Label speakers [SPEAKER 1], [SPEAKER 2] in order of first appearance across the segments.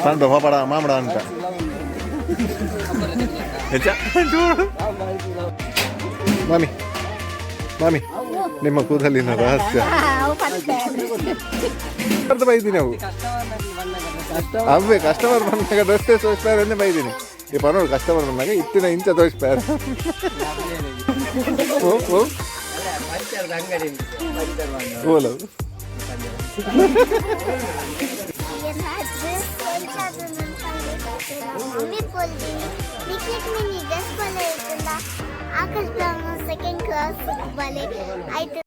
[SPEAKER 1] ಪಂಡ ಹೋಪಡ ಮಾಮಡ ಅಂತ ಹೆಚ್ಚ. ಮಾಮಿ ಮಾಮಿ, ನಿಮ್ಮ ಕೂದಲಿನ ರಹಸ್ಯ ಅರ್ಧ ಬೈದಿನಿ. ಅವು ಅವೇ ಕಸ್ಟಮರ್ ಬಂದಾಗ ಡ್ರೆಸ್ ತೋರಿಸ್ತಾರೆ ಅಂದೇ ಬೈದೀನಿ. ಈ ಪನೋಡು ಕಸ್ಟಮರ್ ಬಂದಾಗ ಇತ್ತಿನ ಇಂಚ ತೋರಿಸ್ತಾರೆ. ಓ ಓ ಓಲ.
[SPEAKER 2] ಮಮ್ಮಿ ಪೋಲ್ದಿನಿ, ನಿಕ್ಲಿಕ್ ಮಿನಿ ಡ್ರೆಸ್ ಬಲೆ ಇತ್ತಲ್ಲ, ಆಕಲ್ ಸೆಕೆಂಡ್ ಕ್ಲಾಸ್ ಬಲೆ ಆಯ್ತು.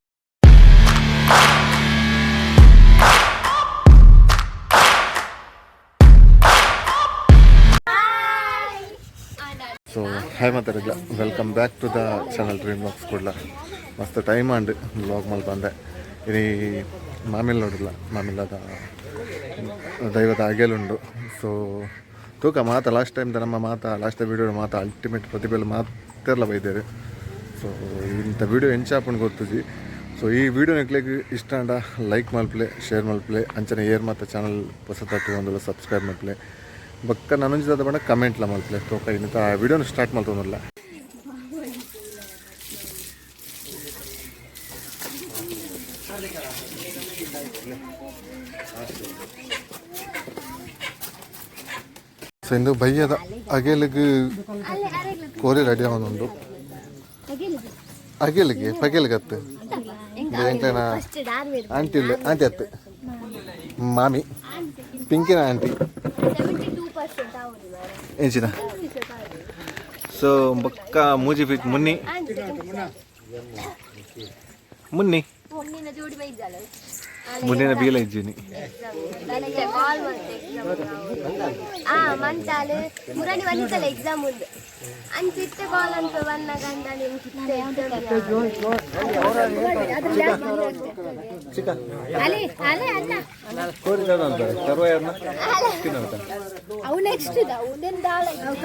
[SPEAKER 1] ಸೊ ಹಾಯ್ ಮಾತಾಡಿಲ್ಲ, welcome back to the channel Dream Vlogs Kudla. ಮಸ್ತ್ ಟೈಮ್ ಆಂಡ್ ವ್ಲಾಗ್ ಮಲ್ಪ ಬಂದೆ. ಇನಿ ಮಾಮಿಲ್ ನೋಡಿಲ್ಲ, ಮಾಮಿಲ್ಲದ ದೈವದ ಅಗೆಲುಂಡು. ಸೊ ತೂಕ ಮಾತ ಲಾಸ್ಟ್ ಟೈಮ್ ನಮ್ಮ ಮಾತ ಲಾಸ್ಟ್ ವೀಡಿಯೋ ಮಾತ ಅಲ್ಟಿಮೇಟ್ ಪ್ರತಿಭೆಲ್ ಮಾತೆರ್ಲ ಬೈದೇರು. ಸೊ ಇಂಥ ವೀಡಿಯೋ ಎಂಚಾಪುಂಡು ಗೊತ್ತುಜಿ. ಸೊ ಈ ವಿಡಿಯೋ ನಿಕ್ಲೆಗ್ ಇಷ್ಟ ಆಂಡ ಲೈಕ್ ಮಲ್ಪಲೆ, ಶೇರ್ ಮಲ್ಪಲೆ. ಅಂಚನೆ ಏರ್ ಮಾತ ಚಾನಲ್ ಹೊಸತಾತು ಒಂದಲ್ಲ ಸಬ್ಸ್ಕ್ರೈಬ್ ಮಲ್ಪಲೆ. ಬೊಕ್ಕ ನನೊಂಜಿ ಬಣ್ಣ ಕಮೆಂಟ್ಲ ಮಲ್ಪಲೆ. ತೋಕ ಇನ್ನಿತ ವಿಡಿಯೋನ ಸ್ಟಾರ್ಟ್ ಮಲ್ತೊಂದುಲ್ಲ. ಸೊ ಇಂದು ಬಯ್ಯದ ಅಗೆಲಿಗೆ ಕೋರಿ ರೆಡಿ ಆವೊಂದುಂಡು. ಅಗೆಲಿಗೆ ಪಗೆಲಿಗೆ ಅತ್ತು ಎಂಕ್ಲೆನ ಆಂಟಿ ಇಲ್ಲ, ಆಂಟಿ ಅತ್ತು, ಮಾಮಿ ಪಿಂಕಿನ ಆಂಟಿ.
[SPEAKER 2] 72%
[SPEAKER 1] ಎಂಚಿನ? ಸೊ ಬೊಕ್ಕ ಮೂಜಿ ಫೀಟ್ ಮುನ್ನಿ ಮುನ್ನಿ.
[SPEAKER 2] ಮುನ್ನಿನ ಜೋಡಿ ಬೈಜಾಲ.
[SPEAKER 1] ಮುನ್ನಿನ ಬೀಲ ಇಜ್ಜಿನಿ.
[SPEAKER 2] ಕಾಲ್ ಮಂತೆ ಆ ಮಂತಾಲು ಮುರಣಿ ಬಂದಿತ್ತಲ್ಲ ಎಕ್ಸಾಮ್ ಉಂಡು ಅಂಚಿತ್ತೆ ಕಾಲ್ ಅಂತ ಬಂದಾಗ ಅಂತ.
[SPEAKER 1] ಚಿಕ್ಕ
[SPEAKER 2] ಅಲೆ ಅಲೆ ಅಲ್ಲ.
[SPEAKER 1] ಕೋರಿ ಅಂತಾರೆ ತರುವ.
[SPEAKER 2] ಅವು ನೆಕ್ಸ್ಟ್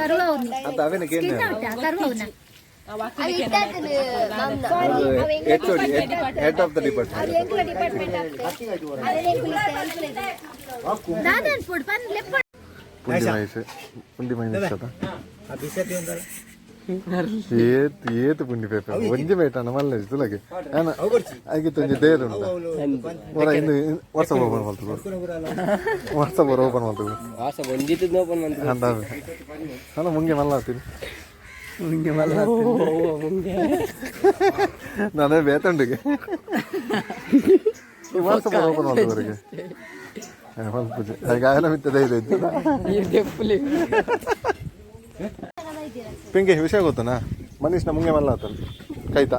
[SPEAKER 2] ಕರುವ.
[SPEAKER 1] ಅಂತ ಅವೇನ ಕೇಂದ್ರ.
[SPEAKER 2] ಕರುವನ.
[SPEAKER 1] H O D, head of the department.
[SPEAKER 2] ದಾದನ್ food ಪನ್ ಲೆಪ್ಪ.
[SPEAKER 1] ಪುಂಡಿ ಮೈಸ್, ಪುಂಡಿ ಮೈನಸ್ ಅದ. ಏತ್ ಏತ್ ಪುಂಡಿ ಪೇಪರ್ ಒಂಜಿ ಮೇಟ ಮಲ್ಲ ತುಲಗೆ ಆಗಿತ್ತು. ಒಂಜಿ there ಉಂಟು ಹೊರ ಇನ್ನು ವಾಟ್ಸಪ್ ಓಪನ್ ಮಾಡ್ತದೆ. ವಾಟ್ಸಪ್ ಓಪನ್ ಮಾಡ್ತದೆ.
[SPEAKER 3] ವಾಟ್ಸಪ್ ಒಂಜಿತ್ತು ಓಪನ್ ಮಂತ್.
[SPEAKER 1] ಅಂತ ಅಲ್ಲ, ಮುಂಗೆ ಮಲ್ಲ ಆಗ್ತೀನಿ.
[SPEAKER 3] ಮುಂಗೆ ಮಲ್ಲ ಮುಂಗೆ.
[SPEAKER 1] ನಾನೇ ಬೇತಂಡಿಗೆ ವಾಟ್ಸಪ್ ಓಪನ್ ಮಾಡ್ತದೆ ಅವರಿಗೆ ಮಲ್ಪುಜೆ ಗಾಯನ ಮಿತ್ತದೇ ಇದೆ.
[SPEAKER 3] ನೀರು ದೆಪ್ಪಲಿ.
[SPEAKER 1] ಪಿಂಕಿ, ವಿಷಯ ಗೊತ್ತನಾ? ಮನೀಷ್ನ ಮುಂಗೆ ಮಲ್ಲ ಆತನ ಕೈತ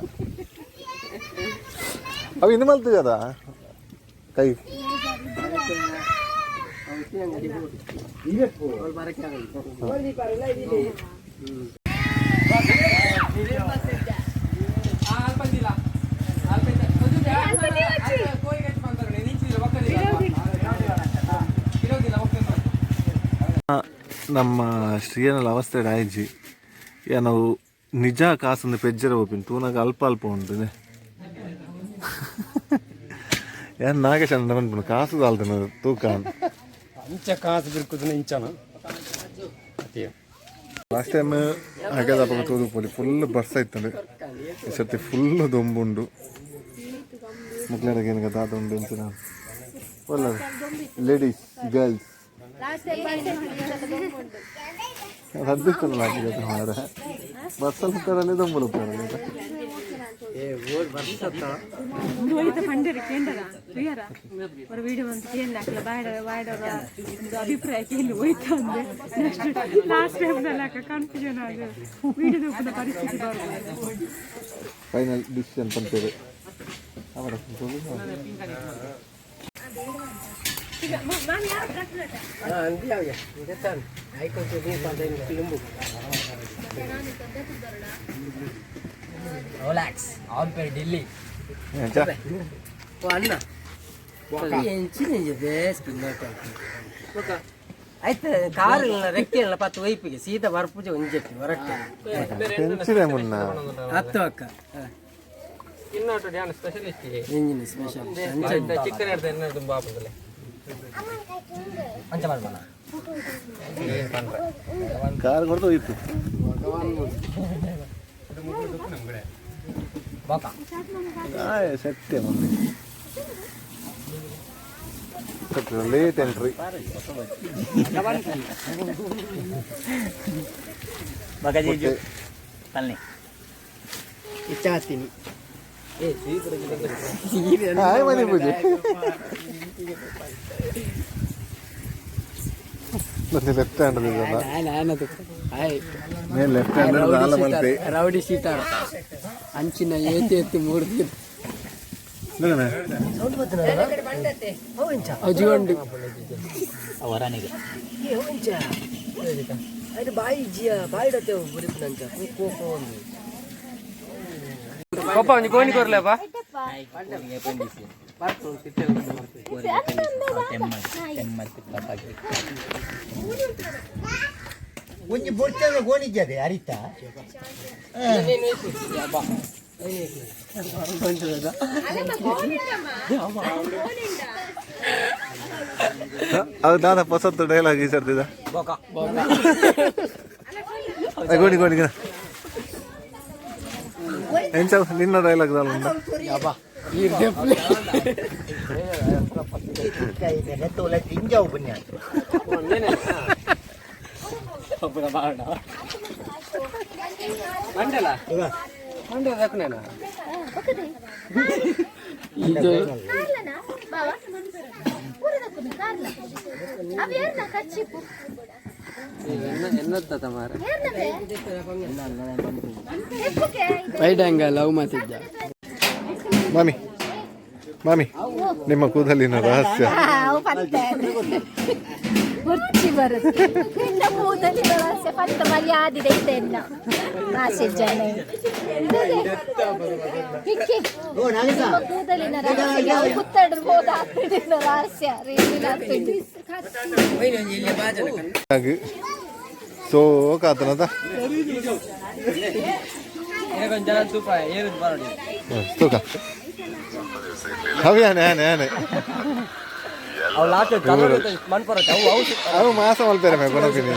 [SPEAKER 1] ಅವು ಇನ್ನು ಮಲ್ತಿಜದ ಕೈ. ನಮ್ಮ ಶ್ರೀಯನಲ್ಲಿ ಅವಸ್ಥೆ ಆಯ್ಜಿ. ನಾವು ನಿಜ ಕಾಸೊಂದು ಪೆಜ್ಜರ ಓಪಿನ್ ತೂನಾಗ ಅಲ್ಪ ಅಲ್ಪ ಉಂಟು. ಏನ್ ನಾಗೇಶ್ ಅಣ್ಣ ಪನ್ಪುನು ಕಾಸು ದಾಲ್ತನ ತೂಕ.
[SPEAKER 3] ಅಂಚ ಕಾಸು ಬಿರ್ಕುದನ ಇಂಚನ.
[SPEAKER 1] ಲಾಸ್ಟ್ ಟೈಮ್ ಹಾಗಾದ ತೂದು ಪೋಲಿ ಫುಲ್ ಬರ್ಸ ಇತ್ತಂಡು. ಈ ಸರ್ತಿ ಫುಲ್ ದೊಂಬುಂಡು. ಮುಕ್ಲೇಡಗೆ ಏನಕ್ಕೆ ದಾದ ಉಂಡು ಅಂಚಿನ ಒಲ್ಲ ಲೇಡೀಸ್ ಗರ್ಲ್ಸ್ ರದ್ದಿತ್ತಲ್ಲ ಮಾರ ಬಸ್ಸಲ್ಲಿ ಹೋಗ್ತಾರಲ್ಲಿ ದೊಂಬುಲು ಹೋಗ್ತಾರಲ್ಲ.
[SPEAKER 3] ಏ ಓಡ್ ಬರ್ಸತ್ತ.
[SPEAKER 4] ಹೋಯ್ತ ಪಂಡರಿ ಕೇಂದ್ರ ತುಯರ ಅವರ ವಿಡಿಯೋ ಅಂತ ಕೇಂದ್ರ ಹಾಕಲ ಬಾಯಡ ಬಾಯಡವರ ಒಂದು ಅಭಿಪ್ರಾಯ ಕೇಳಿ ಹೋಯ್ತ ಅಂದೆ. ನೆಕ್ಸ್ಟ್ ಲಾಸ್ಟ್ ಟೈಮ್ ಅಕ್ಕ ಕನ್ಫ್ಯೂಷನ್ ಆದ ವಿಡಿಯೋ ಉಪ್ಪುನ ಪರಿಸ್ಥಿತಿ ಬರ್ಬೋದು.
[SPEAKER 1] ಫೈನಲ್ ಡಿಸಿಷನ್ ಪಂತೇವೆ ಅವರ.
[SPEAKER 3] ಅಂದಿ ಅವೆ ಇದತ್ತಾನ ಐಕೊಂಚ ನೀರು ಪಂದ ಲಿಂಬು ರೋಲ್ಯಾಕ್ಸ್ ಆಂಪೇರ್ ಡಿಲ್ಲಿ. ಓ ಅಣ್ಣ, ಎಂಚಿನ ಸ್ಪಿನ್. ಆಯ್ತು, ಕಾರು ರೆಕ್ಕೆ ಪತ್ತು ವೈಪಿಗೆ ಸೀದಾ ಬರ್ಪೂಜೆ ಒಂಜೆಟ್ಟಿ ಹೊರಟೆ.
[SPEAKER 1] ಹೆಂಚಿದೆ ಮುನ್ನ.
[SPEAKER 3] ಹತ್ತು ಅಕ್ಕ.
[SPEAKER 5] ಇನ್ನೊಟ್ಟು ಡ್ಯಾನ್ಸ್ ಸ್ಪೆಷಲಿಸ್ಟ್.
[SPEAKER 3] ಎಂಜಿನ್ ಸ್ಪೆಷಲ್.
[SPEAKER 5] ಚಿಕ್ಕನ ಇಡ್ತಾ ಇನ್ನ ತುಂಬ ಆಪುಂಡಲೆ.
[SPEAKER 1] ಕಾರ್ ಕೊಡ್ತು ಹೋಯ್ತು. ಸತ್ಯ ಮಂದಿ ಲೇಟ್ ಎಂಟ್ರಿ.
[SPEAKER 3] ಇಚ್ಛಾತೀನಿ.
[SPEAKER 1] ಹಾಯ್ ಮನೆ ಪೂಜೆ ಮತ್ತೆ ಲೆಫ್ಟ್ ಹ್ಯಾಂಡ್ ಇದಲ್ಲ. ಮೇಲೆ ಲೆಫ್ಟ್ ಹ್ಯಾಂಡ್ ದಾಲ ಮಲ್ಪೆ.
[SPEAKER 3] ರೌಡಿ ಶೀಟಾರ್ ಅಂಚಿನ ಏತಿ ಎತ್ತಿ ಮೂರ್ತಿ. ಅಜುಂಡು. ಪಪ್ಪ ಒಂಜಿ ಕೋಣಿ ಕೊರ್ಲೆಪ್ಪ.
[SPEAKER 5] ಒಂಜಿ ಬೊಡ್ಚದ ಗೋಣಿಜ್ಜದೆ ಅರಿತ.
[SPEAKER 1] ಅದು ದಾದ ಪೊಸತ್ತು ಡೈಲಾಗ್ ಈ ಸರ್ತಿದ. ಗೋಣಿ ಗೋಣಿ ಎಂಚ ನಿನ್ನ ಡೈಲಾಗ್ ದಾಲ ಉಂಡ.
[SPEAKER 5] ತೋಲ ದಿಂಜಾವು ಪುಣ್ಯ.
[SPEAKER 3] ಮಂಡಲ ಮಂಡಲ ದಕ್ಕನೇನ?
[SPEAKER 2] ಕಾರ್ಲನಾ ಬಾವ? ಊರದಕ್ಕುನು ಕಾರ್ಲ ಅವು ಏರ್ನ ಕಚ್ಚಿಪು.
[SPEAKER 3] ಎನ್ನತ್ತ ಮಾರ.
[SPEAKER 2] ಏರ್ನವೇ ಎಪ್ಪುಕೆ ಇದು?
[SPEAKER 3] ವೈಡ್ ಆಂಗಲ್ ಲವ್ ಮಾತಿದ್ದ.
[SPEAKER 1] ಮಾಮಿ ಮಾಮಿ, ನಿಮ್ಮ ಕೂದಲಿನ ರಹಸ್ಯ?
[SPEAKER 2] ಬೊಚ್ಚಿ ಬರುತ್ತೆ ನಿನ್ನ ಕೂದಲಿನ ರಹಸ್ಯ ಪಂತ ಮರ್ಯಾದಿದೆ ಇತ್ತೆ ಆಸೆ ಜನ ಪಿಕ್ಕಿ. ನಿಮ್ಮ ಕೂದಲಿನ ರಹಸ್ಯ ಕುತ್ತಡಿರ್ಬೋದು ಆಗ್ತಿಡಿನ ರಹಸ್ಯ ರೀತಿನ.
[SPEAKER 1] ಹಾಗೆ ಸೋ ಕಾತನದ ತೂಕ ಅವಿ ಆನೆ ಆನೆ ಆನೆ ಅವು ಮಾಸ ಮಲ್ಪೇರೆ ಮೇ ಕೊನಪಿನಿ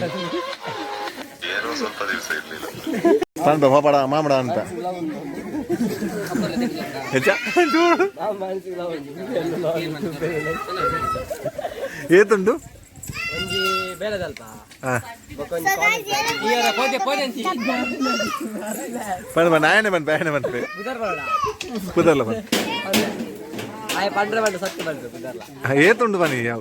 [SPEAKER 1] ಪಂಡ ಪಾಪಡ ಮಾಮಡ ಅಂತ ಹೆಚ್ಚ ಏತುಂಡು. ಪಂಡ ಬಣ್ಣ ಆಯನೆ ಬನ್ ಆಯನೆ ಬನ್ಪೆ ಕುದರ್ಲ ಬನ್. ಏತುಂಡು ಬನ್ನಿ ಯಾವ.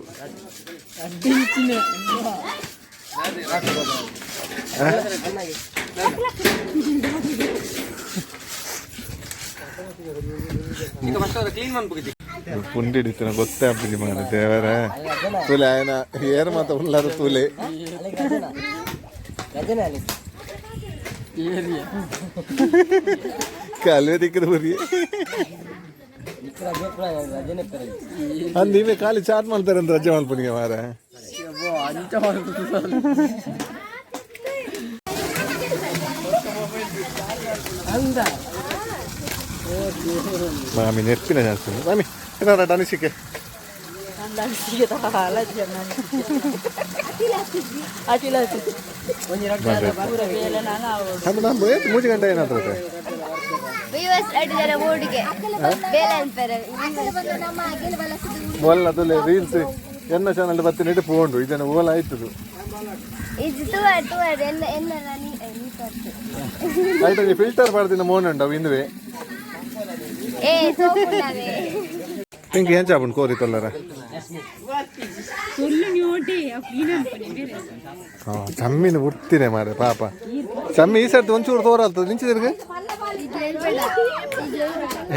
[SPEAKER 1] ಪುಂಡಿ ಹಿಡಿತನ ಗೊತ್ತೇ ಆಗ್ಬಿಡಿ ಮಾರ ದೇವರ ತೂಲೆ ಆಯನ ಏರ್ ಮಾತ ಉಲ್ಲಾರ ತೂಲೆ. ಕಾಲುವೆ ದಿಕ್ಕದ ಬುರಿ ಅಂದ್ ಇವೇ ಖಾಲಿ ಚಾಟ್ ಮಾಡ್ತಾರೆ ಅಂತ ರಜೆ ಮಲ್ಪನಿಗೆ ಮಾರ. ಮಾಮಿ ನೆಪ್ಪಿನ ಜಾಸ್ತಿ ಮಾಮಿ ಏನಾರ ಅನಿಸಿಕೆ? ಅದು ನಾನು 3 ಗಂಟೆ ಏನಾದ್ರು.
[SPEAKER 2] ವಿವಸ್ ಅಡಿದರ ಓಡಿಗೆ ಬೇಲೆ ಅನ್ಪೇರೆ.
[SPEAKER 1] ಮೊಲ್ಲ ಅದು ರೀಲ್ಸ್ ಎನ್ನ ಚಾನಲ್ ಬತ್ತಿನ ಪೋಂಡು ಇದನ್ನು ಓಲ ಆಯ್ತದು.
[SPEAKER 2] ಇದು ತುವ ತುವ ಎನ್ನ ಎನ್ನ ನೀ ನೀ ಪರ್ತು.
[SPEAKER 1] ಆಯ್ತು, ಫಿಲ್ಟರ್ ಮಾಡ್ದಿನ ಮೋನ್ ಉಂಡು ಇಂದುವೆ.
[SPEAKER 2] ಏ ಸೋಪುಂಡವೇ.
[SPEAKER 1] ನಿಂಗೆ ಏನ್ ಚಾಪುಂಡು ಕೋರಿ ತೊಲ್ಲರ?
[SPEAKER 4] ಸೊಲ್ಲು ನ್ಯೂಟಿ ಕ್ಲೀನ್ ಅನ್ಪನಿ ಬೇರೆ.
[SPEAKER 1] ಹಾಂ, ಚಮ್ಮಿನ ಬಿಡ್ತೀನಿ ಮಾರೆ ಪಾಪ ಚಮ್ಮಿ ಈ ಸರ್ತಿ ಒಂಚೂರು ತೋರಾಗ್ತದೆ ನಿಂಚಿದ್ರಿಗೆ.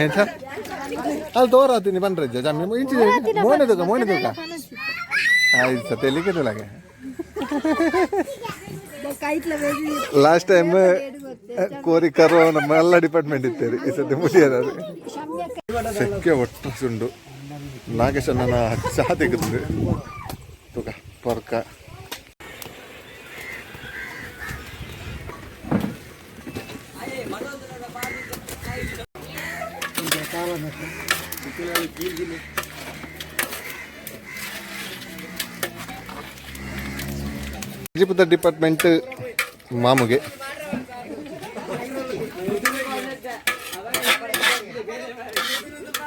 [SPEAKER 1] ಏನ್ ಸರ್ ಅಲ್ಲಿ ತೋರಾತೀನಿ ಬನ್ರಿ ಚಮ್ಮಿ ಇಂಚಿದ ಮೋನೆ ತೂಕ ಮೋನೆ ತೂಕ ಆಯ್ತು ಸರ್ ತೆಲಿಕೆ ತುಲಾಗೆ. ಲಾಸ್ಟ್ ಟೈಮ್ ಕೋರಿ ಕರೋ ನಮ್ಮ ಎಲ್ಲ ಡಿಪಾರ್ಟ್ಮೆಂಟ್ ಇತ್ತೇರಿ, ಈ ಸತಿ ಮುಗಿಯೋದು ಸೆಕ್ಕೆ ಒಟ್ಟು ಸುಂಡು. ನಾಗೇಶ್ ಅಣ್ಣನ ಚಹಾ ತೆಗೆದು ತೂಕ ಪರ್ಕ. ಕಜಿಪುದ ಡಿಪಾರ್ಟ್ಮೆಂಟ್ ಮಾಮುಗೆ.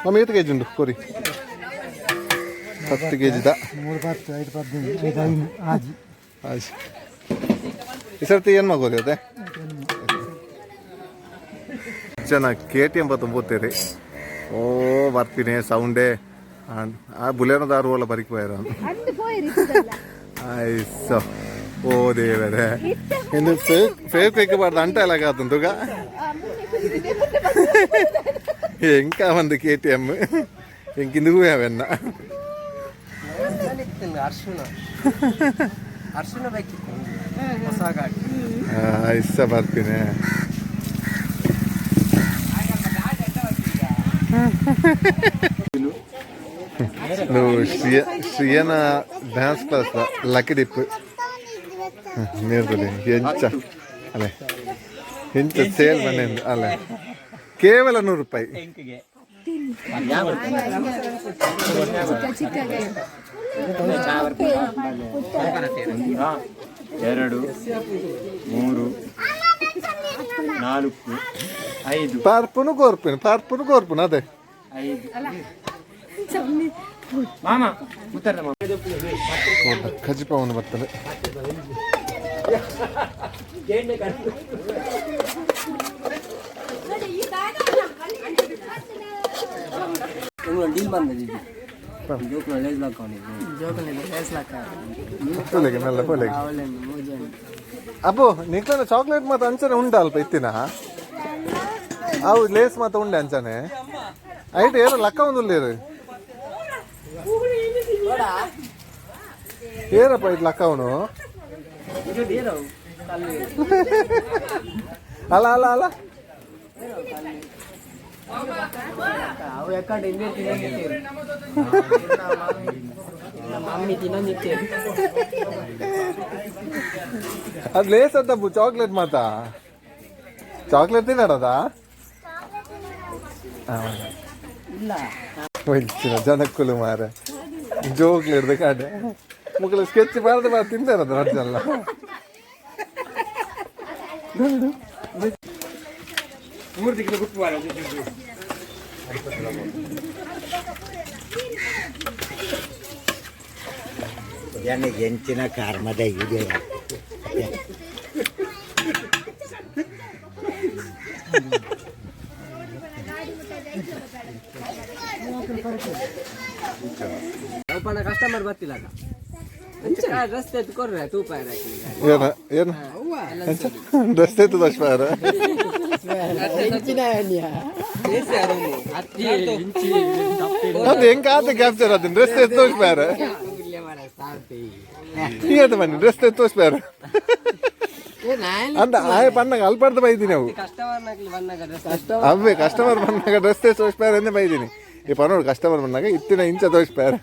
[SPEAKER 1] ಮಾಮ ಏತ್ ಕೆಜಿ ಉಂಡು ಕೋರಿ? 10 ಕೆಜಿದ.
[SPEAKER 5] 3 10 5 15 5 5 ಆಜಿ.
[SPEAKER 1] ಆಜಿ. ಈ ಸರ್ತಿ ಏನು ಮಗೋರಿ ಅದೇ ಜನ ಕೆ ಟಿ ಎಂ ತುಂಬುತ್ತೀರಿ. ಓ ಬರ್ತೀನಿ ಸೌಂಡೇ ಆ ಬುಲೇನೋ ದಾರು ಅಲ್ಲ ಬರಿಕ್ ಪೋಯರ. ಆಯ್ಸೋ ಓ ದೇವರೇ, ಇನ್ನು ಫೇಕ್ ಫೇಕ್ ಬೇಕ ಬಾರ್ದು ಅಂಟ ಎಲ್ಲ ಕಾತುಂತುಗ ಎಂಕ ಒಂದು ಕೆ ಟಿ ಎಮ್ ಎಂಕಿಂದು ಅವೆನ್ನ.
[SPEAKER 3] ಅರ್ಶುನ ಅರ್ಶುನ ಬೇಕಿತ್ತು ಹೊಸ ಗಾಡಿ.
[SPEAKER 1] ಇಷ್ಟ ಬರ್ತೀನಿ. నువ్వు ಶ್ರೀಯ ಶ್ರೀಯನ ಡ್ಯಾನ್ಸ್ ಕ್ಲಾಸ್ ಲಕ್ಕಿ ಡಿಪ್ ನೀರ್ದಲ್ಲಿ ಎಂಚ ಅಲ್ಲೇ ಎಂಚ ಸೇಲ್ ಮನೆ ಅಲ್ಲೇ ಕೇವಲ 100 ರೂಪಾಯಿ.
[SPEAKER 6] 2 3 4 5.
[SPEAKER 1] ಪಾರ್ಪುನು ಕೋರ್ಪಿನ ಪಾರ್ಪುನು ಕೋರ್ಪುನು ಅದೇ.
[SPEAKER 6] 5 ಮಾಮ ಉತ್ತರ ಮಾಮ.
[SPEAKER 1] ಕಜಿಪವನ್ನು ಬರ್ತದೆ.
[SPEAKER 3] ಡೀಲ್ ಬಂದಿದ್ದು ಜೋಕ್ನ ಲೇಸ್ ಲಾಕ್
[SPEAKER 1] ಪೋಲೆಗೆ ಮೆಲ್ಲ ಪೋಲೆಗೆ. ಅಪ್ಪು ನಿಕ್ಲನ ಚಾಕ್ಲೇಟ್ ಮಾತ್ರ ಅಂಚನೆ ಉಂಡ ಅಲ್ಪ ಇತ್ತಿನ ಅವು ಲೇಸ್ ಮಾತ್ರ ಉಂಡೆ ಅಂಚನೆ ಐಟ್ ಏರ ಲಕ್ಕ ಒಂದು ಉಲ್ಲೇರು ಏರಪ್ಪ it ಲಕ್ಕ ಅವನು ಅಲ್ಲ ಅಲ್ಲ ಅಲ್ಲ.
[SPEAKER 3] ಅವು ಯಾಕಂದ್ರೆ ಹಿಂದೆ ತಿನ್ನೋದಿತ್ತೇರು ನಮ್ಮ ಮಮ್ಮಿ ತಿನ್ನೋದಿತ್ತೇರು.
[SPEAKER 1] ಅದು ಲೇಸ್ ಅದ್ದಪ್ಪು ಚಾಕ್ಲೇಟ್ ಮಾತಾ ಚಾಕ್ಲೇಟ್ ತಿನ್ನಡದಾ ಒಲ್ಚಿನ ಜನಕ್ಕುಲು ಮಾರೆ ಜೋಕ್ಲು ಕಾಡೆ ಮುಕ್ಕಳು ಸ್ಕೆಚ್ ಬಾರ್ದು ಬಾರ್ ತಿಂದಾರದು ರಜ್ಜಲ್ಲ.
[SPEAKER 6] ಮೂರು ದಿಕ್ಕಿನ ಗುಪ್ಪು ಬಾರ.
[SPEAKER 5] ಎಂಚಿನ ಕಾರ್ಮದ ಇದೆ.
[SPEAKER 3] ಒಬ್ಬನ ಕಸ್ಟಮರ್ ಬರ್ತಿಲ್ಲ ರಸ್ತೆ ಕೊರ್ರೆ ತೂಪ.
[SPEAKER 1] ಏನ ಏನು ರಸ್ತೆ ದೋಷ. ಅದು ಹೆಂಗ ಆತ ಕ್ಯಾಪ್ಚರ್ ಅದನ್ನ ರಸ್ತೆ ತೋಷ್ ಬೇರೆ ಈತ ಬನ್ನಿ ರಸ್ತೆ ತೋಷ್ ಬೇರೆ ಅಂತ ಆಯ ಪನ್ನಾಗ ಅಲ್ಪಡ್ದು ಬೈತೀನಿ ಅವು. ಅವೇ ಕಸ್ಟಮರ್ ಬಂದಾಗ ರಸ್ತೆ ತೋಷ್ ಬೇರೆ ಅಂದೇ ಬೈದೀನಿ. ಈ ಪನ್ನೋಡು ಕಸ್ಟಮರ್ ಬಂದಾಗ ಇತ್ತಿನ ಇಂಚ ತೋಷ್ ಬೇರೆ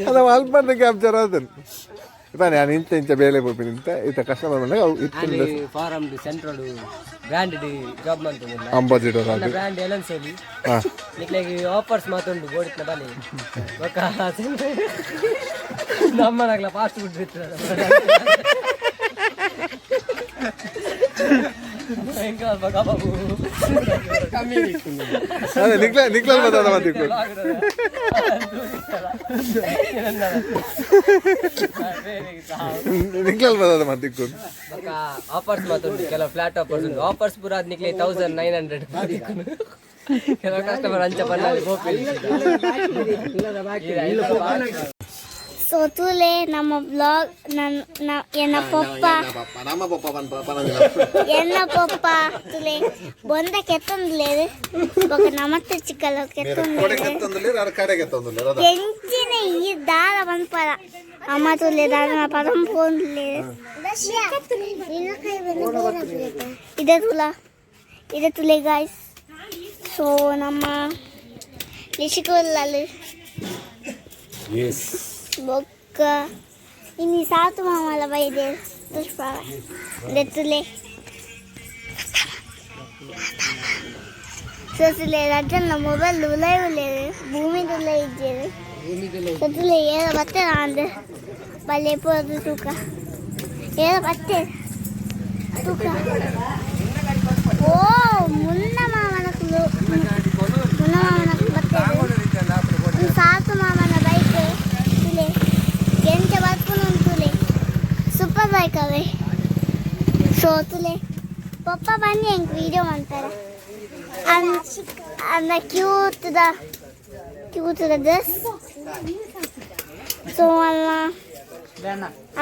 [SPEAKER 1] ಅದು ಅಲ್ಪಡ್ದು ಕ್ಯಾಪ್ಚರ್ ಅದನ್ನು ಇಪ್ಪ ನಾನು ಇಂಚ ಇಂಚ ಬೇಲೆ ಪೋಪಿನಿ ಅಂತ ಇತ್ತ ಕಸ್ಟಮರ್ ಬಂದಾಗ ಅವು ಇತ್ತಿನ.
[SPEAKER 3] ಫಾರಂ ಸೆಂಟ್ರಲ್ ಬ್ರ್ಯಾಂಡೆಡ್ ಜಾಬ್ ಮಂತೊಂದಿಲ್ಲ.
[SPEAKER 1] ಅಂಬಾಸಿಡರ್ ಅದು.
[SPEAKER 3] ಬ್ರ್ಯಾಂಡ್ ಎಲನ್ಸೋಲಿ ನಿಕ್ಲೆಗ್ ಆಫರ್ಸ್ ಮಾತುಂಡು ಬೋಡಿತ್ನ ಬನ್ನಿ ಬೊಕ್ಕ ನಮ್ಮನಾಗ್ಲ ಫಾಸ್ಟ್ ಫುಡ್ ಬಿತ್ತು ಬಾಬು.
[SPEAKER 1] ಅದೇ ನಿಕ್ಲ ನಿಕ್ಲಲ್ ಬರ್ತದ ಮತ್ತೆ. ನಿಕ್ಲಲ್ ಬರ್ತದ ಮತ್ತೆ.
[SPEAKER 3] ಬೊಕ್ಕ ಆಫರ್ಸ್ ಮಾತುಂಡು ಕೆಲವು ಫ್ಲಾಟ್ ಆಫರ್ಸ್ ಉಂಟು. ಆಫರ್ಸ್ ಪೂರ ಅದ್ ನಿಕ್ಲೆ 1900. ಕೆಲವು ಕಸ್ಟಮರ್ ಅಂಚ ಪನ್ನಾಲಿ.
[SPEAKER 2] ಸೊ ತೂಲೆ ನಮ್ಮ ಬ್ಲಾಗ್ ನನ್ನ ಎನ್ನ ಪಪ್ಪ
[SPEAKER 1] ನಮ್ಮ ಪಪ್ಪ
[SPEAKER 2] ಎನ್ನ ಪಪ್ಪ ತುಲೆ ಬೊಂದ ಕೆತ್ತೊಂದುಲೇರು ಬೊಕ ನಮತ್ತೆ ಚಿಕ್ಕಲ ಕೆತ್ತೊಂದುಲೇರು.
[SPEAKER 1] ಕಡೆಗೆ
[SPEAKER 2] ಎಂಚಿನ ಈ ದಾರ ಪನ್ಪರ ಅಮ್ಮ ತುಲೆ ದಾರ ಪದಂ ಪೋಂದುಲೇರು. ಇದೆ ತುಲ ಇದೆ ತುಲೆ ಗಾಯ್ಸ್. ಸೊ ನಮ್ಮ ಲಿಶಿಕೋಲಲ್ಲಿ ಬೊಕ್ಕ ಇನ್ನು ಸಾತು ಮಾಮಲ ಬೈದೆ ಪುಷ್ಪ ತುಲೆ. ಸೊ ತುಲೆ ರಜನ್ನ ಮೊಬೈಲ್ ಉಲೈ ಉಲ್ಲೇರು ಭೂಮಿ ತುಲೆ ಇದ್ದೇರು. ಸದ್ದುಲೆ ಏರ ಬತ್ತೆ ಅಂದೆ ಬಲ್ಲೆ ಪೋದು ತೂಕ ಏರ ಬತ್ತೆ ತೂಕ. ಓ ಮುನ್ನ ಮಾಮನಕುಲು, ಮುನ್ನ ಮಾಮನಕುಲು ಬತ್ತೆ. ಸಾಕು ಮಾಮನ ಬೈಕ್ ತುಲೆ ಎಂಚ ಬರ್ಪುನು ತುಲೆ. ಸೂಪರ್ ಬೈಕ್ ಅವೇ. ಸೊ ತುಲೆ ಪಪ್ಪ ಬನ್ನಿ, ಹೆಂಗೆ ವಿಡಿಯೋ ಮಾಡ್ತಾರೆ. ಅಂದ cute the cute the dress. So ಅಲ್ಲ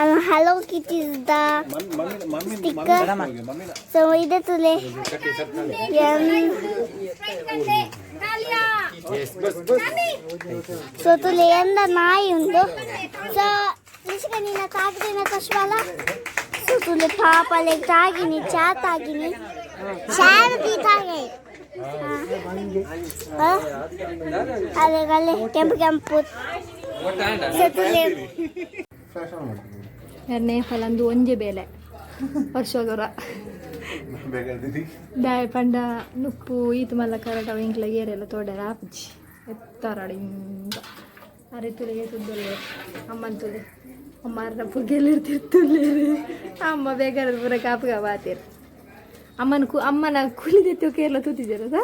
[SPEAKER 2] ಅಲ್ಲ ಹಲೋ ಕಿಟೀಸ್ the sticker. So ಇದೆ ತುಲೆ. ಸೊ ತುಲೆ ಎಂದ ನಾಯಿ ಉಂಡು. ಸೊ ರಿಷಿಕ ನಿನ್ನ ತಾಗಿನ ಕಶ್ಬಲ. ಸೊ ತುಲೆ ಪಾಪಲೆ ತಾಗಿನಿ, ಚಾ ತಾಗಿನಿ, ಚಾರ್ ದಿ ತಾಗೆ. ಅಲೆ ಗಲೆ ಕೆಂಪು ಕೆಂಪು. ಸೊ ತುಲೆ
[SPEAKER 1] ಫ್ಯಾಷನ್ ಮಾಡ್ತೀನಿ.
[SPEAKER 4] ಎರಡನೇ ಫಲಂದು ಒಂಜೆ ಬೇಲೆ ವರ್ಷದೊರ.
[SPEAKER 1] ಬೇಗ ದಿದಿ.
[SPEAKER 4] ದಾಯ ಪಂಡ ನುಪ್ಪು ಈತ್ ಮಲ್ಲ ಕರಟ ಎಂಕ್ಲ ಏರೆಲ್ಲ ತೋಡೆರ ಆಪುಜಿ ಎತ್ತಾರಡು ಇಂದ ಅರೆ ತುಲೆಗೆ ತುದ್ದೊಲ್ಲೆ ಅಮ್ಮನ ತುಲೆ ಅಮ್ಮ ಅರ್ನ ಪುಗ್ಗೆಲ್ಲಿರ್ತಿರ್ತುಲ್ಲೇರು ಅಮ್ಮ ಬೇಕಾದ್ರೆ ಪೂರ ಕಾಪುಗ ಬಾತೀರು ಅಮ್ಮನ ಕು ಅಮ್ಮನ ಕೂಲಿ ದೆತ್ತು ಕೇರಳ ತೂತಿದ್ದೀರದ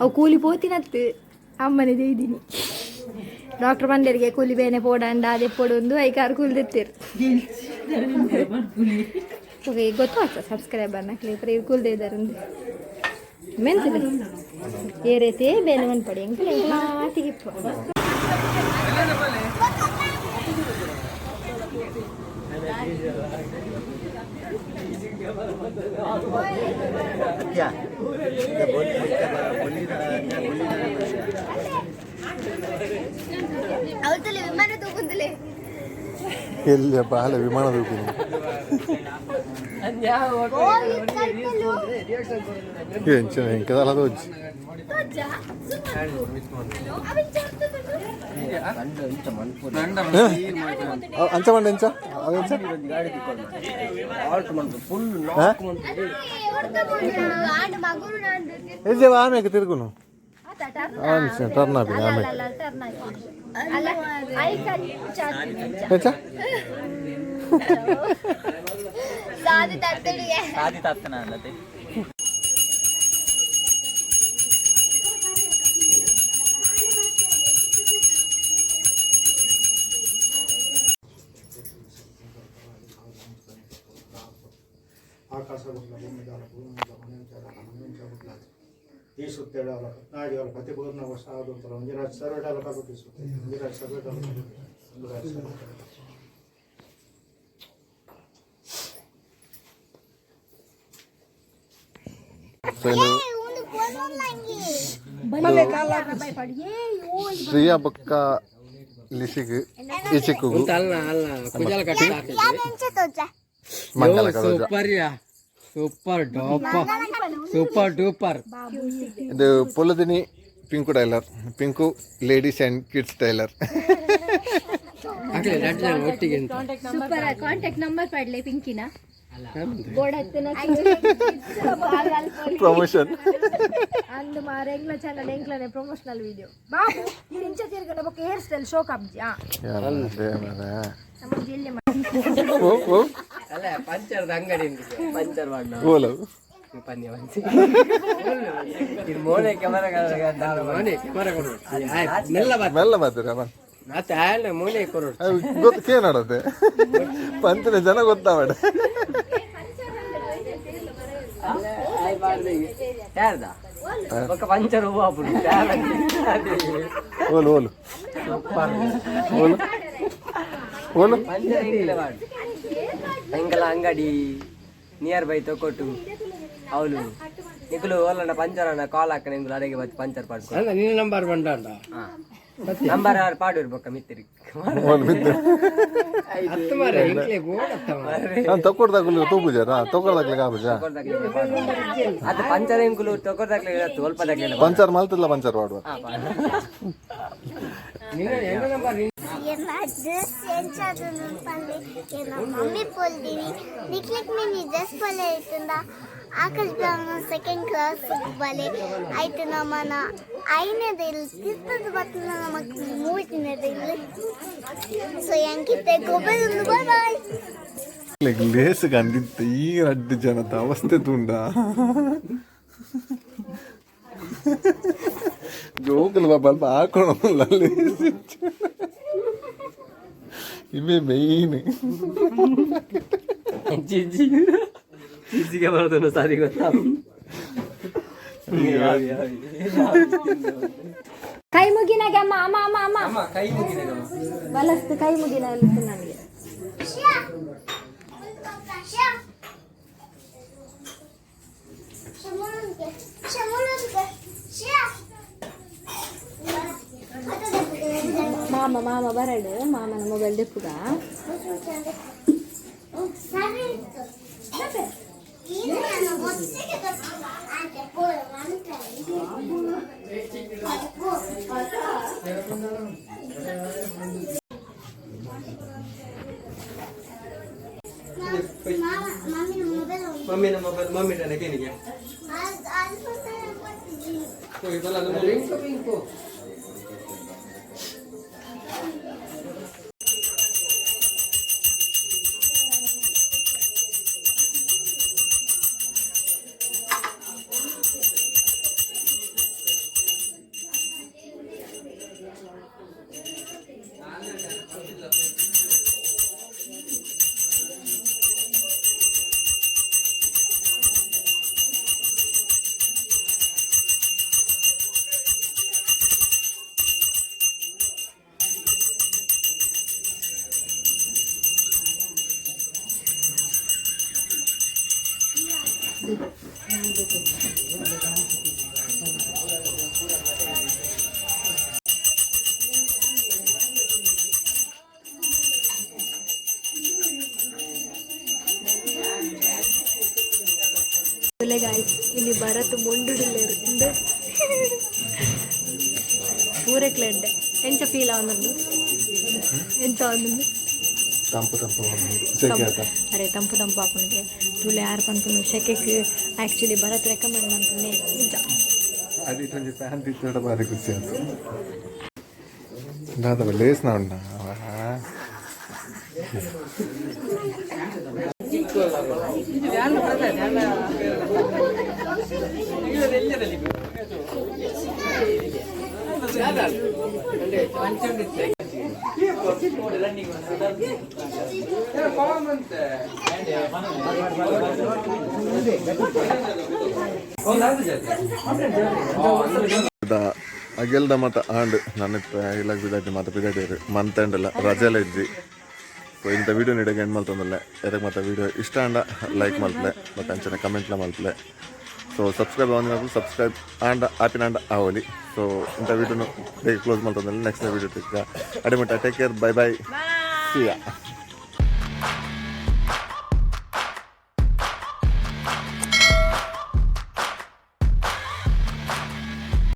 [SPEAKER 4] ಅವು ಕೂಲಿ ಪೋತಿನತ್ತು ಅಮ್ಮನೇ ಇದ್ದೀನಿ. ಡಾಕ್ಟರ್ ಬಂದೇರಿಗೆ ಕೂಲಿ ಬೇನೆ ಪೋಡಂಡ ಅದೇ ಪೋಡೊಂದು ಐಕಾರು ಕೂಲಿ ದೆತ್ತೀರು. ಓಕೆ, ಗೊತ್ತಾಗ್ತದೆ ಸಬ್ಸ್ಕ್ರೈಬರ್ ನಕ್ಲಿ ಪ್ರ ಕೂಲ್ದೆ ಇದ್ದಾರೆ ಮೆನ್ಸಿಲ್ಲ ಏರೈತೆ ಬೇನೆ ಮನ್ಪಡಿ ಎಂಕಲ ಮಾತಿಗಿಪ್ಪ.
[SPEAKER 2] ಅವತ್ತಲ್ಲಿ ವಿಮಾನ ತಗೊಂಡಲೆ.
[SPEAKER 1] ಎಲ್ಲಿ ಬಾಲ ವಿಮಾನ ತೂಪಿನಿ. ಎಂಚಿನ ಎಂಕದಲ್ಲ ತೋಜಿ. ಅಂಚ ಮಂಡ ಎಂಚ ಅವೆಂಚ. ಎಜ್ಜೆ ಆಮೇಲೆ ತಿರುಗುನು ಟರ್ನ್ ಆಪಿನ ಆಮೇಲೆ ಎಂಚ.
[SPEAKER 2] ಸಾದಿ ತತ್ತಡಿಗೆ.
[SPEAKER 3] ಸಾದಿ ತಾತನ ಅಲ್ಲದೆ.
[SPEAKER 7] ಆಕಾಶ ಬುಡ್ಲ ಭೂಮಿದಾಲ ಭೂಮಿದ ಮನೆಂಚಾಲ ಮನೆಂಚ ಬುಡ್ಲ ಈ ಸುತ್ತೇಡಾಲ ನಾಡಿಯಾಲ ಪ್ರತಿಪೂರ್ಣ ವರ್ಷ ಆದಂತರ ಮಂಜುರಾಜ್ ಸರ್ವೇಡಾಲ ಕಬಡ್ಡಿ ಸುತ್ತೆ ಮಂಜುರಾಜ್ ಸರ್ವೇಡಾಲ ಕಬಡ್ಡಿ ಮಂಜುರಾಜ್ ಸರ್ವೇಡಾಲ.
[SPEAKER 1] ಸೊ ಇನ್ನು ಶ್ರೀಯಾ ಬೊಕ್ಕ ಲಿಸಿಗ್ ಈಚಿಕ್ಕುಗು
[SPEAKER 6] ಅಲ್ಲ ಅಲ್ಲ ಕುಜಲ ಕಟ್ಟಿ.
[SPEAKER 1] ಮಂಗಲ ಕದೋಜ.
[SPEAKER 6] Super yeah, super ಡೋಪ, super duper.
[SPEAKER 1] ಇದು ಪೊಲದಿನಿ Pinku tailor, Pinku ladies and kids tailor.
[SPEAKER 6] ಆಗಲಿ ಎರಡು ಜನ ಒಟ್ಟಿಗೆ ಅಂತ.
[SPEAKER 4] ಸೂಪರ್. ಕಾಂಟ್ಯಾಕ್ಟ್ ನಂಬರ್ ಪಡ್ಲೆ ಪಿಂಕಿನ ಬೋರ್ಡ್ ಹತ್ತಿನ.
[SPEAKER 1] ಪ್ರಮೋಷನ್.
[SPEAKER 4] ಅಂದು ಮಾರ ಎಂಗ್ಲ ಚಾನಲ್ ಎಂಗ್ಲನೆ ಪ್ರಮೋಷನಲ್ ವಿಡಿಯೋ ಬಾಬು ನೀನು ಇಂಚ ತಿರ್ಗಡ ಬೊಕ್ಕ ಹೇರ್ ಸ್ಟೈಲ್ ಶೋಕ್ ಅಬ್ಜಿ ಆ ನಮ್ಮ ಜಿಲ್ಲೆ.
[SPEAKER 1] ಓ ಓ.
[SPEAKER 3] ಅಲ್ಲ, ಪಂಚರ್ದ ಅಂಗಡಿ ಉಂಟು, ಪಂಚರ್ ಮಾಡ.
[SPEAKER 1] ಓಲ.
[SPEAKER 3] ಪನ್ಯ ಮಂಚಿ ಇದು ಮೋನೆ ಕ್ಯಾಮರಾ.
[SPEAKER 6] ಮೋನೆ ಕ್ಯಾಮರಾ ಕೊಡು ಮೆಲ್ಲ ಬಾ.
[SPEAKER 1] ಮೆಲ್ಲ ಮಾತ್ರ ಬನ್.
[SPEAKER 6] ಮತ್ತೆ ಆಯಲ್ಲ ಮೋನೆ ಕೊಡು.
[SPEAKER 1] ಗೊತ್ತು ಕೇನಾಡತ್ತೆ ಪಂಚನ ಜನ ಗೊತ್ತಾವಡ.
[SPEAKER 3] ಯಾರ್ದ ఒక పంಚರ್ ಹೂವು ಅప్పుడు.
[SPEAKER 1] ಓಲು ಓಲು ಓಲು ಓಲು.
[SPEAKER 3] ಪಂಚರ್ ಎಂಗಿಲ್ಲ ಮಾಡು ಎಂಕಲ ಅಂಗಡಿ ನಿಯರ್ ಬೈ ತೊಕೊಟ್ಟು ಅವಳು ನಿಕುಲು ಓಲಂಡ ಪಂಚರ್ ಅಣ್ಣ ಕಾಲ್ ಹಾಕಣ ಎಂಕುಲು ಅಡೆಗೆ ಬತ್ತು ಪಂಚರ್ ಪಾಡ್ಕೊ.
[SPEAKER 6] ಅಲ್ಲ, ನಿನ್ನ ನಂಬರ್ ಬಂಡ.
[SPEAKER 3] ನಂಬರ್ ಯಾರು ಪಾಡುವರು ಬೊಕ್ಕ ಮಿತ್ತಿರಿ.
[SPEAKER 1] ಓಲು ಬಿದ್ದು.
[SPEAKER 6] ಹತ್ತು ಮಾರೆ ಎಂಕ್ಲೆ ಬೋಡತ್ತ ಮಾರೆ.
[SPEAKER 1] ನಾನು ತಕ್ಕೊಡ್ದಾಗಲು ತೂಪುಜಾರ ತಕ್ಕೊಡ್ದಾಗ್ಲಿ ಕಾಪುಜ.
[SPEAKER 3] ಅದು ಪಂಚರ್ ಎಂಕುಲು ತೊಕೊಡ್ದಾಗ್ಲಿ ಒಲ್ಪ ದಾಗ್ಲಿಲ್ಲ.
[SPEAKER 1] ಪಂಚರ್ ಮಲ್ತಲ್ಲ ಪಂಚರ್ ಮಾಡುವ.
[SPEAKER 6] ನಿನ್ನ ಎನ್ನ ನಂಬರ್?
[SPEAKER 2] ಎನ್ನ ಡ್ರೆಸ್ ಎಂಚಾದನು ಪಲ್ಲೆ. ಎನ್ನ ಮಮ್ಮಿ ಪೊಲ್ದಿನಿ ನಿಕ್ಲಿಕ್ ಮಿನಿ ಡ್ರೆಸ್ ಪೊಲೆ ಇತ್ತಂದ. ಆಕಾಶ್ ಸೆಕೆಂಡ್ ಕ್ಲಾಸ್ ಬಲೆ ಆಯ್ತು. ನಮ್ಮನ ಐನದ ಇಲ್ಲಿ ತಿರ್ತದ ಬತ್ತನ ನಮಕ್ ಮೂಜಿನದ ಇಲ್ಲಿ. ಸೊ ಎಂಕಿತ್ತೆ ಗೊಬ್ಬರ. Bye bye.
[SPEAKER 1] ಲೇಸ್ ಕಂದಿತ್ತು ಈ ರಡ್ಡು ಜನದ ಅವಸ್ಥೆ ತುಂಡ ಜೋಕುಲು ಪಾಪ ಅಲ್ಪ ಹಾಕೋಣ ಲೇಸ್. ಇವೇ ಮೇಯ್ನ್.
[SPEAKER 3] ಜಿಜ್ಜಿ ಜಿಜ್ಜಿಗೆ ಬರೋದನ್ನು ಸರಿ ಗೊತ್ತಾ?
[SPEAKER 4] ಕೈ ಮುಗಿನಾಗೆ ಅಮ್ಮ ಅಮ್ಮ ಅಮ್ಮ ಅಮ್ಮ.
[SPEAKER 3] ಅಮ್ಮ ಕೈ ಮುಗಿನಾಗಮ್ಮ.
[SPEAKER 4] ಬಲಸ್ತು ಕೈ ಮುಗಿನ ನನಗೆ. ಮಾಮ ಮಾಮ ಬರಡು, ಮಾಮನ ಮೊಬೈಲ್ ದೆಪ್ಪುಗ.
[SPEAKER 3] ಮಮ್ಮಿನ ಮೊಬೈಲ್ ಮಮ್ಮಿ ಕೇನಿಗೆ.
[SPEAKER 4] ಗಾಯ್ಸ್, ಇಲ್ಲಿ ಭರತ್ ಮೊಂಡುಡಿಲ್ಲೇರು ಇಂದು ಪೂರಕ್ಲೆಡ್ಡೆ. ಎಂಚ ಫೀಲ್ ಅವನೊಂದು? ಎಂಚ ಅವನೊಂದು?
[SPEAKER 1] ತಂಪು ತಂಪು ಸೆಕೆ ಆತ.
[SPEAKER 4] ಅರೆ, ತಂಪು ತಂಪು ಆಪುನಿಗೆ ತುಲೆ ಯಾರು ಪನ್ಪುನು ಶೆಕೆಕ್. ಆ್ಯಕ್ಚುಲಿ ಭರತ್ ರೆಕಮೆಂಡ್ ಮನ್ಪುನೆ ನಿಜ.
[SPEAKER 1] ಅಡಿಟ್ ಒಂಜಿ ಫ್ಯಾನ್ ತಿತ್ತಡ ಬಾರಿ ಖುಷಿ ಆಯ್ತು. ದಾದ ಲೇಸ್ ನಾ ಉಂಡ. ಅಗೆಲ್ದ ಮತ ಆಂಡ್ ನನ್ನ ಇಲ್ಲ ಬಿದಾಟಿ ಮಾತ ಪಿದಾಟಿಯರು ಮಂತಂಡಲ್ಲ ರಜೆಲ ಇಜ್ಜಿ. ಸೊ ಇಂಥ ವೀಡಿಯೋ ನೀಡಕ್ಕೆ ಎಂಡ್ ಮಲ್ತೊಂದಲ್ಲ. ಎದಕ್ಕೆ ಮತ್ತೆ ವೀಡಿಯೋ ಇಷ್ಟ ಅಂಡ ಲೈಕ್ ಮಲ್ಪಲೆ ಮತ್ತು ಅಂಚನೆ ಕಮೆಂಟ್ಲ ಮಲ್ಪಲೆ. ಸೊ ಸಬ್ಸ್ಕ್ರೈಬ್ ಆವೊಂದಿನಕುಲು ಸಬ್ಸ್ಕ್ರೈಬ್ ಆಂಡ ಆಪಿನ ಆಂಡ ಆವೊಲಿ. ಸೊ ಇಂಥ ವೀಡಿಯೋನು ಬೇಗ ಕ್ಲೋಸ್ ಮಲ್ತೊಂದಲ್ಲ. ನೆಕ್ಸ್ಟ್ ವೀಡಿಯೋ ತಿಕ್ಕ ಅಡಿಮಟ್ಟ take care, bye bye, see ya.